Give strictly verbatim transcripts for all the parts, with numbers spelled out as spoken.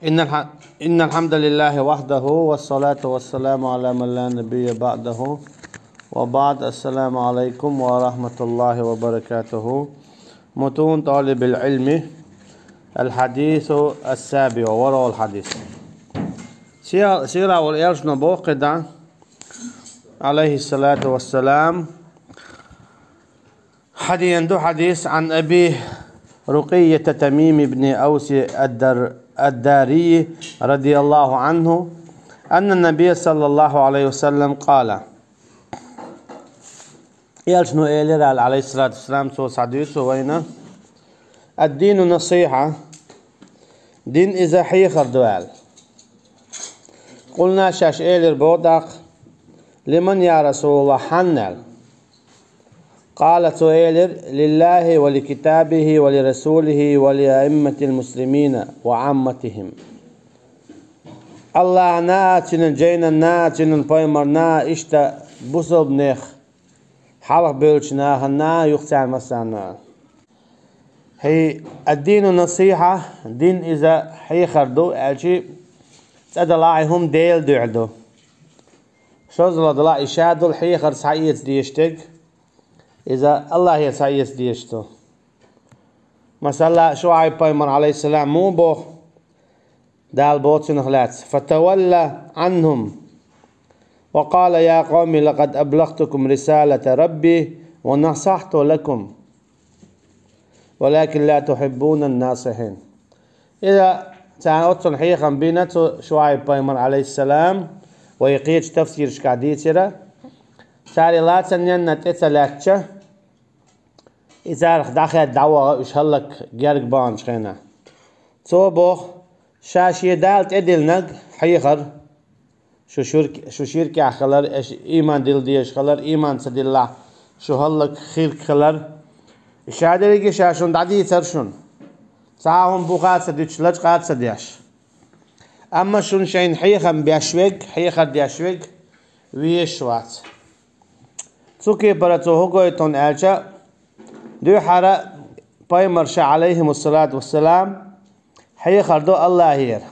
إن الح... إن الحمد لله وحده، والصلاة والسلام على من لا نبي بعده، وبعد. السلام عليكم ورحمة الله وبركاته. متون طالب العلم، الحديث السابع، ورا الحديث. Сира, сира вал элчано боху кхидӀа, алейхиссалату вассалам, хьадийна ду хьадис عن أبي رقية تميم بن أوس الدر-، الداري رضي الله عنه أن النبي صلى الله عليه وسلم قال. Элчано элира аьлла, алейхиссалату вассалам, цо схьадуьйцу вайна: الدين النصيحة, дин иза хьехар ду аьлла. قلنا, шаьш элира боху тӀаккха: لمن يا رسول الله, хьанна аьлла? قال, цо элира: لله ولكتابه ولرسوله ولأئمة المسلمين وعامتهم. Аллахьана, цуьнан жайнана, цуьнан пайхамарна, иштта бусалбанех хьалха бевллачу нахана, юха царна массарна. ХӀей, الدين النصيحة, дин иза хьехар ду, аьлчи цӀа далахь хӀума Делан дуьхьа ду. ШозлагӀа далахь и ша долу хьехар схьаэца дезаш дерг, иза Аллахьера схьаэца дезаш ду. Масала, Шуайб пайхамар, алейхиссалам, муха боху? Дала боху цунах лаьцна: فتول عنهم وقال يا قوم لقد أبلغتكم رسالة ربي ونصحت لكم ولكن لا تحبون الناصحين. Иза царна оццул хьехам бина цу Шуайб пайхамар, алейхиссалам, вай кхечу тафсирашкахь дийцира, цара и лацанненна тӀе ца лаьттача, и царах дӀахаьдда дӀаваха уьш хӀаллак герга баханчу хенахь. Цо боху, ша шен Дала тӀедиллинарг хьехар, шу ширк-, шу ширкехь хилар, аша ийман дилла дезаш хилар, ийман ца диллахь, шу хӀаллак хирг хилар. Ша дерриге ша шуна дӀадийцар шуна. Цхьа а хӀума буха а ца дуьтуш, лачкъа а ца деш. Амма шуна шайна хьехам беш верг, хьехар деш верг везаш вац. Цу кепара цо хӀу гойту аьлча, дуьххьара пайхамарша, алейхимуссалату вассалам, хьехар до Аллахьера.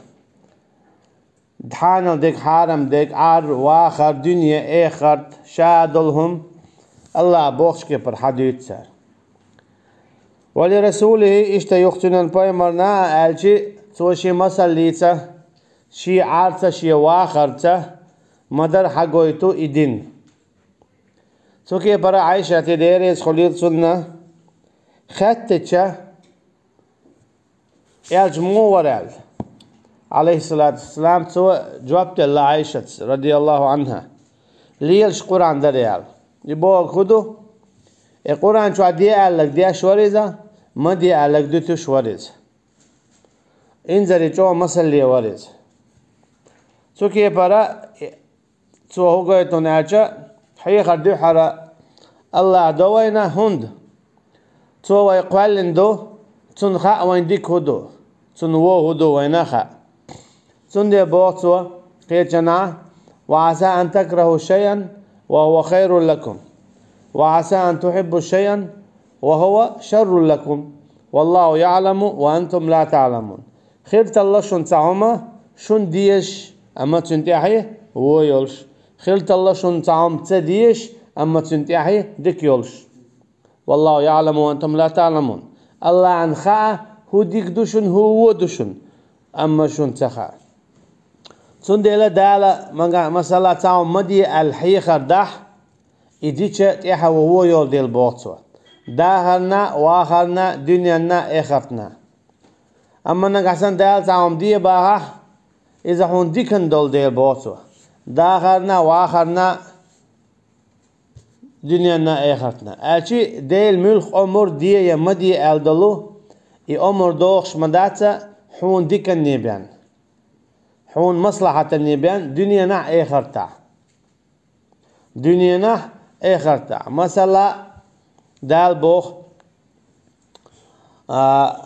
Хьанал дерг, хьарам дерг, Ӏар, вахар, дуьне, эхарт, ша долу хӀума Аллахьа бохучу кепара хьадуьйцу цара. Ва ли расулихӀи, иштта юха цуьнан пайхамарна а аьлчи, цо шен масаллица, шен Ӏарца, шен вахарца ма-дарра хьагойту и дин. Цу кепара Ӏайшата, Дела реза хуьлийла цунна, хаьттича, элча муха вара аьлла, алейхиссалату вассалам, цо жоп делла Ӏайшатас, радияллаху анхьа, лелаш Къуръан дара аьлла. И бохург хӀун ду? И Къуръан чохь де аьлларг деш вара иза, ма де аьлларг дуьтуш вара иза. Инзаре чӀогӀа масалле вара иза. Цу кепара цо хӀу гойту аьлча, хьехар дуьххьара Аллахь до вайна, хӀунда цо вай кхоьллина ду, цунна хаьа вайн дика хӀун ду, цунна вон хӀун ду вайна хаьа. Цундела боху цо кхечанхьа: وعسى أن تكرهوا شيئا وهو خير لكم، وعسى أن تحبوا شيئا وهو شر لكم، والله يعلم وأنتم لا تعلمون. Хила талла шуна цхьа хӀума, шуна дезаш, амма цуьнан тӀаьхье вон йолуш. Хила талла шуна цхьа хӀума ца дезаш, амма цуьнан тӀаьхье дика йолуш. والله يعلم وأنتم لا تعلمون. Аллахьна хаьа, хӀун дика ду шуна, хӀун вон ду шуна, амма шуна ца хаьа. Цундела Дала, мага-, масала, цхьа хӀума ма де аьлла хьехар дахь, и дича тӀаьхье вон йолу дела боху цо. Дахарна, вахарна, дуьненна, эхартна. Амма нагахь санна Дала цхьа хӀума де бахахь, иза хьуна диканна долу дела боху цо. Дахарна, вахарна, дуьненна, эхартна. Аьлчи Делан муьлхха омра де я ма де аьлла долу, и омра дохуш ма дац хьуна диканне бен, хьуна маслахьатанне бен дуьненахь, эхартахь. Дуьненахь, эхартахь. Масала, Дала боху, а,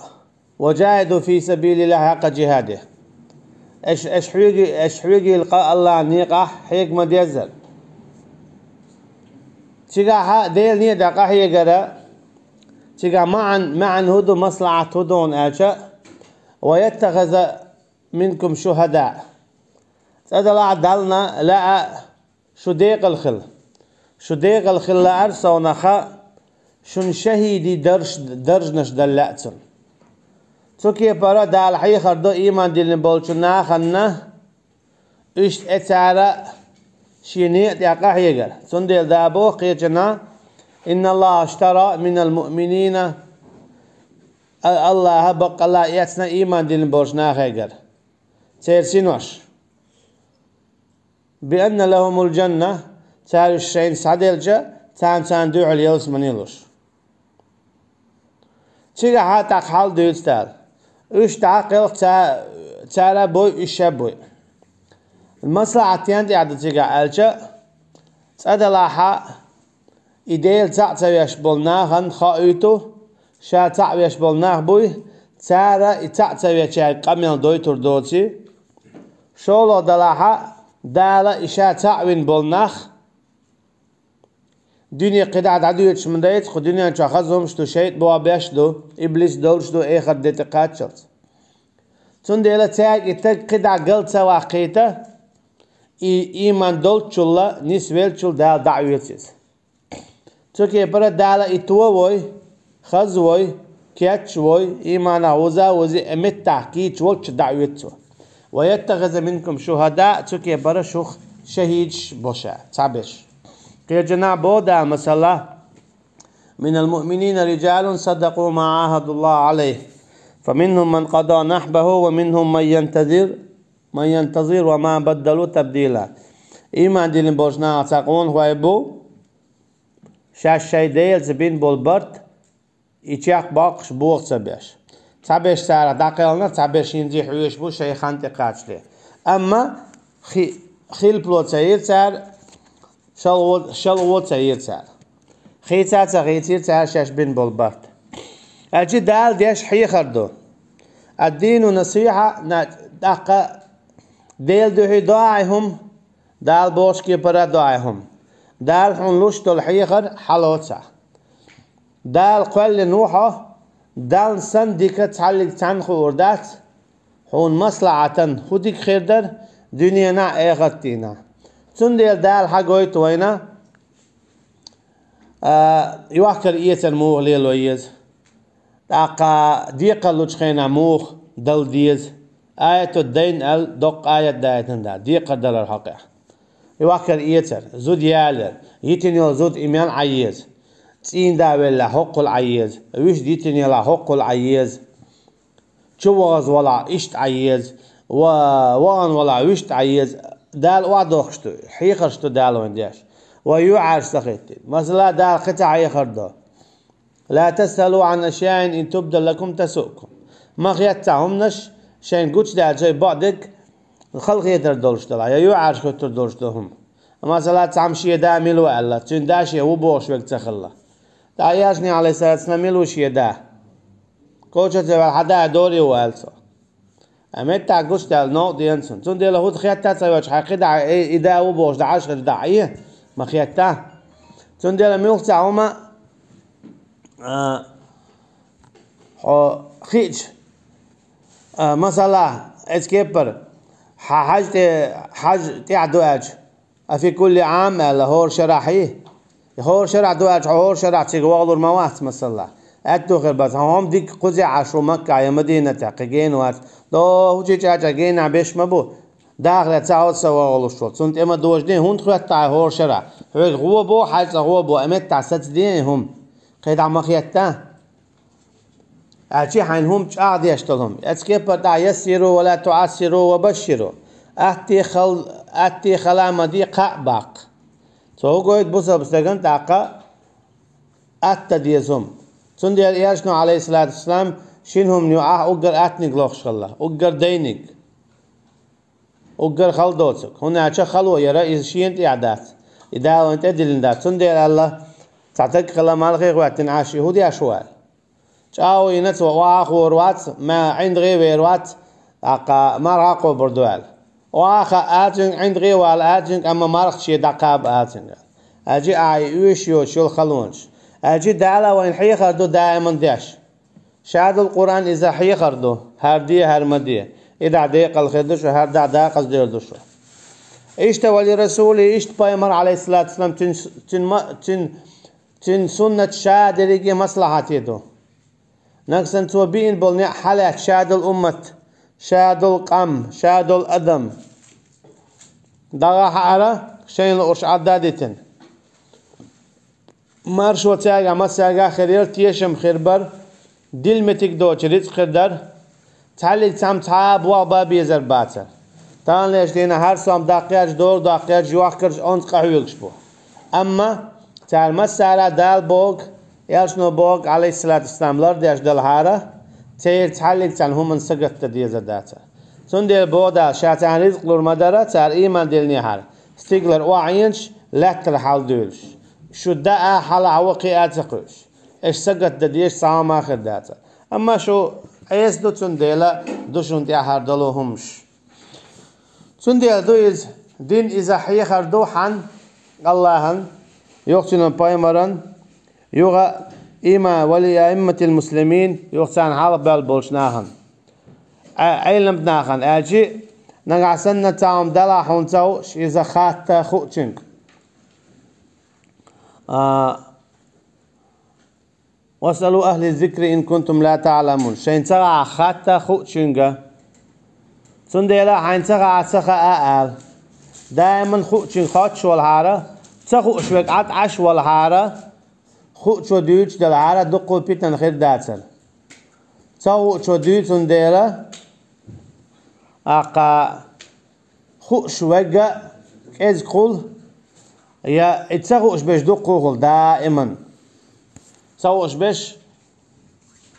وجاهدوا في سبيل الله حق جهاده. Аша, аша хьоьги-, аша хьоьгийла къа Аллахьан некъахь хьега ма-деззара. Цигахь Делан некъа къахьегара, цигахь маьӀан-, маьӀан хӀун ду, маслахьат хӀун ду аьлча, ويتخذ منكم شهداء. ЦӀа далахь Далла лаьа шу декъала хила. Шу декъала хила лаьара сов нах, шуна шахӀидий дарж-, даржаш дала лаьа цунна. Цу кепара Дала хьехар до ийман диллина болчу нахана, иштта э цара шен некъа тӀехь къахьегар. Цундела Дала боху кхечанхьа: «إن الله اشترى من المؤمنين», А-, АллахӀа баккъалла эцна ийман диллина болчу нахегара церан синош. «بأن لهم الجنة», цара уьш шайна схьаделча, царна царна дуьхьал ялсамани луш. Цигахьа тӀаккха хьал дуьйцу Дала. Уьш дӀа а кхелха ца-, цара а бой, уьш а бой. Маслахьат стенна тӀехь ду цигахь аьлча, цӀа далахьа, и Дела цхьаъ ца веш болу нахана хоуьйту, ша цхьаъ веш болу нах буй, цара и цхьаъ ца вечаьрга къамел дойтур доций. ШолгӀа далахьа, Дала и ша цхьаъ вина болу нах, дуьне кхидӀа дӀадоьдуш ма дайца, кху дуьнен чохь хаза хӀумаш ду, шайтӀа бохь беш ду, иблис долуш ду эхарт де тӀекхаччалц. Цундела цаьрга и стаг кхидӀа гал ца ваккхийта, и ийман долччулла, нисвеллачул Дала дӀа а оьцу иза. Цу кепара Дала и товой, хазвой, кечвой, ийманах вуза а вузи, э меттахь кийча волчу дӀа а оьцу цо. «ويتخذ منكم شهداء», цу кепара шух шахӀидаш бо ша, цхьаберш. Кхечанхьа боху Дала, масала: «من المؤمنين رجال صدقوا ما عاهدوا الله عليه، فمنهم من قضى نحبه ومنهم من ينتظر، من ينتظر وما بدلوا تبديلا». Ийман диллина болчу нахах цхьа къонахой бу, шаьш шайн Делаца бина болу барт, и чекхбоккхуш, боху ца беш. Цхьаберш царах дӀакхелхина, цхьаберш хӀинца хьоьжуш бу шайн хан тӀекхачале. Амма хи-, хилпало ца йира цара, шалгӀо, шалгӀо ца йира цара. Хийца а ца хийцира цара шаьш бина болу барт. Аьлча Дала деш хьехар ду. Ад-дину насихьа, на-, тӀаккха Делан дуьхьа доӀа хӀума, Дала бохучу кепара доӀа хӀума. Дала хьуна луш долу хьехар хьалоцахь. Дала кхоьллина ву хьо, Далла санна дика цхьаллиг цхьаьна хуур дац, хьуна маслахьатан хӀун дика хир дара, дуьненахь а, эхартдийнахь. Цундела Дала хьагойту вайна, а, йохкар-эцар муха лело еза. ТӀаккха декхар лучу хенахь муха дала деза. Аяту дайн аьлла, доккха аят даийтина Дала, декхар далар хьокъехь. И вахкар-эцар, зуда ялаяр, йитина йолу зуда и мел Ӏан еза. ЦӀийнда велла хӀоккхул Ӏан еза, вуьшта йитина елахь хӀоккхул Ӏан еза. Чу вахаза валахь иштта Ӏан еза, ва-, вахана валахь вуьшта Ӏан еза. Дала охьадохкуш ду, хьехарш ду Дала вайн деш. Вай юьхьӀаьржа ца хӀиттийта. Масала, Дала кхин цхьа хьехар до. «لا تسألوا عن أشياء إن تبد لكم تسؤكم». Ма хетта цхьа хӀуманаш, шайн гучудаьлча шайн бакъдерг халахетар долуш делахь, я юьхьӀаьржа хӀуьттур долуш долу хӀума. Масала, цхьамма шен да мила ву аьлла, цуьнан да шен ву бохуш верг ца хилла. ТӀаккха Элчане, Ӏалайхиссалату вассалам, мила ву шен да? Коча ца ваьлла, хьан да дора ву аьлла цо. Ткъа меттахь гучудаьлла новкъа деана цунна. Цундела хӀуьца хетта а ца хетта, хьайн кхидӀа и, и да ву бохуш дӀа Ӏаш хир дац, Ӏе? Ма хетта. Цундела муьлхха цхьа хӀума, а, хьо хиъча, а, масала, эцу кепара, хьан хьаьж тӀе, хьаьж тӀехь ду аьлча, «أفي كل عام» аьлла, хӀора шарахь хьий? ХӀора шарахь ду аьлча, хьо хӀора шарахь цига вахалур ма вац, масала. Аьтту хир бац, хьо хӀума дика кхузахь Ӏаш ву Маккахь я Мадинатехь, кхин гена вац. ДӀо хӀун чу чӀачӀа генахь беш ма бу. Дахале цхьа хӀоз сан вахалуш волу. Цунна тӀе ма дожадин, хӀунда хӀоьттахьа хӀора шарахь? Хьоьга гӀо бу, хьаьжцӀа гӀо бу, а меттахь сацадин и хӀума. КхидӀа ма хетта? Аьлчи хьайн хӀума чӀагӀдеш долу хӀума. Эцу кепара тӀехь «يسروا ولا تعسروا وبشروا». Атте хал-, атте хала ма де, кхаъ баккха. Цо хӀун гойту бусалба стагана тӀаккха атта деза хӀума. Цундела Элчано, Ӏалайхиссалату вассалам, шина хӀуманна юкъахь уггар аттаниг лохуш хилла, уггар дайниг. Уггар хала доцург. ХӀунда аьлча хало яра иза шена тӀехь дац. И Дала вайна тӀедиллина дац. Цундела аьлла, цхьа стаг хилла малхе хӀоьттина Ӏаш, и хӀун деш ву аьлла. ЧӀагӀо йина цо, охьа а хуур вац, ма-, ӀиндагӀе а вер вац, тӀаккха марха а кхобур ду аьлла. Охьа а хаьа цуьнга, ӀиндагӀе а вала цуьнга, амма марха шен дӀакхаба цуьнга. Аьлчи ахьа и оьшуш йоцуш йолу халонаш. Аьлчи Дала вайна хьехар ду даиман деш. Ша долу Къуръан иза хьехар ду, хӀара де, хӀара ма де. И дӀа декъал хир ду шу, хӀара дӀа дакъаза дер ду шу. Иштта ва ли расули, иштта пайхамар, алейхиссалату вассалам, цуьн, цуьн ма-, цуьн, цуьн суннат ша дерриге маслахьате ду. Нагахь санна цо биъна болу некъ хьалаьцна, ша долу уммат, ша долу къам, ша долу адам дӀагӀа хьаара, шайна луурш Ӏадда а дитина. Маршо цаьргахь массаьргахь хир яра, тешам хир бара, дилла меттиг доцуш рицкъ хир дара. Цхьаллиг цхьамма цхьа а болх бан безар бацара. Таханлерчу дийнахь хӀара сом даккхарш, дора даккхарш, йохкарш онца къахьоьгуш бу. Амма цара массара а Дала бохург, элчано бохург, алейхиссалату вассалам, лардеш делахьара, церан цхьаллиг цхьана хӀуманна сагатдан дезар дацара. Цундела боху Дала, ша царна рицкъ лур ма дара, цара ийман диллинехьара. Стигалара охьаенаш, лаьттара хьалдуьйлуш. Шу даа хьалахь ву кхиа а ца кхуьуш. Аша сагатдан дезаш цхьа хӀума а хир дацара. Амма шу Ӏеса ду, цундела ду шуна тӀаьхьара долу хӀумаш. Цундела ду иза, дин иза хьехар ду хьан Аллахьан, юха цуьнан пайхамаран, юха има ва ли аимматил муслимин, юха царна хьалха баьлла болчу нахана. Ӏе-, Ӏеламнахана аьлчи, нагахь санна цхьа хӀума далахь хьуна ца хууш, иза хатта хуучуьнга. А, «Васъалу ахӀла зикри ин кунтум ла таӀламун». Шайна ца хаьа хатта хуучуьнга. Цундела хьайна ца хаьа, ца хаьа ала. Даиман хуучуьнга хоттуш валахьара, ца хууш верг Ӏад Ӏаш валахьара, хуучо дуьйцуш делахьара, дуккха а питана хир дацара. Ца хуучо дуьйцу, цундела, аккха, хууш верг а кӀезиг хуьлу, я и ца хууш берш дуккха а хуьлу даиман. Ца хууш берш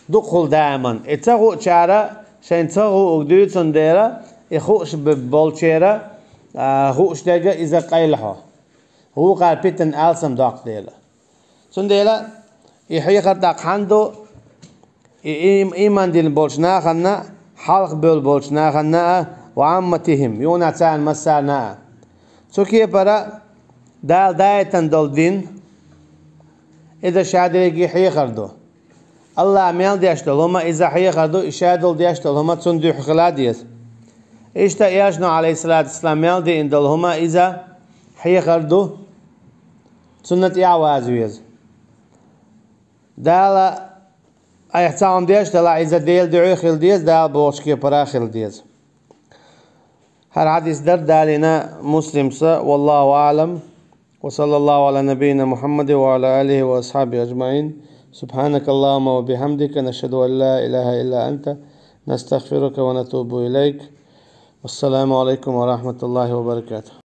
дуккха а хуьлу даиман. И ца хуучара шайна ца хуург дуьйцун дела, и хууш б-, болчера, а, хууш дерг а иза къайлахьо. Вукхара питана алсам доккху дела. Цундела и хьехар тӀаккха хьанна ду, и, и, ийман дина болчу нахана, хьалха бевлла болчу нахана а, ва Ӏамматихим, юна царна массарна а. Цу кепара Дала даийтина долу дин, иза ша дерриге хьехар ду. Аллахь мел деш долу хӀума иза хьехар ду, и ша долу деш долу хӀума цунна дуьхьа хила деза. Иштта Элчано, алейхиссалату вассалам, мел дина долу хӀума иза хьехар ду, цунна тӀаьхьа ваза веза. Дала айхьа цхьа хӀума деш делахь, иза Делан дуьхьа хила деза, Дала бохучу кепара хила деза. ХӀара хьадис дара далийна Муслимса, валлаху аълам. Ва саллаллаху аля набийина Мухаммадин ва аля алихи ва асхьабихи аджмаин. Субханакаллахумма ва бихамдика, нашхаду ан ла илаха илла анта, настагфирука ва натубу илайк. Вассаламу алайкум ва рахматуллахи ва баракатух.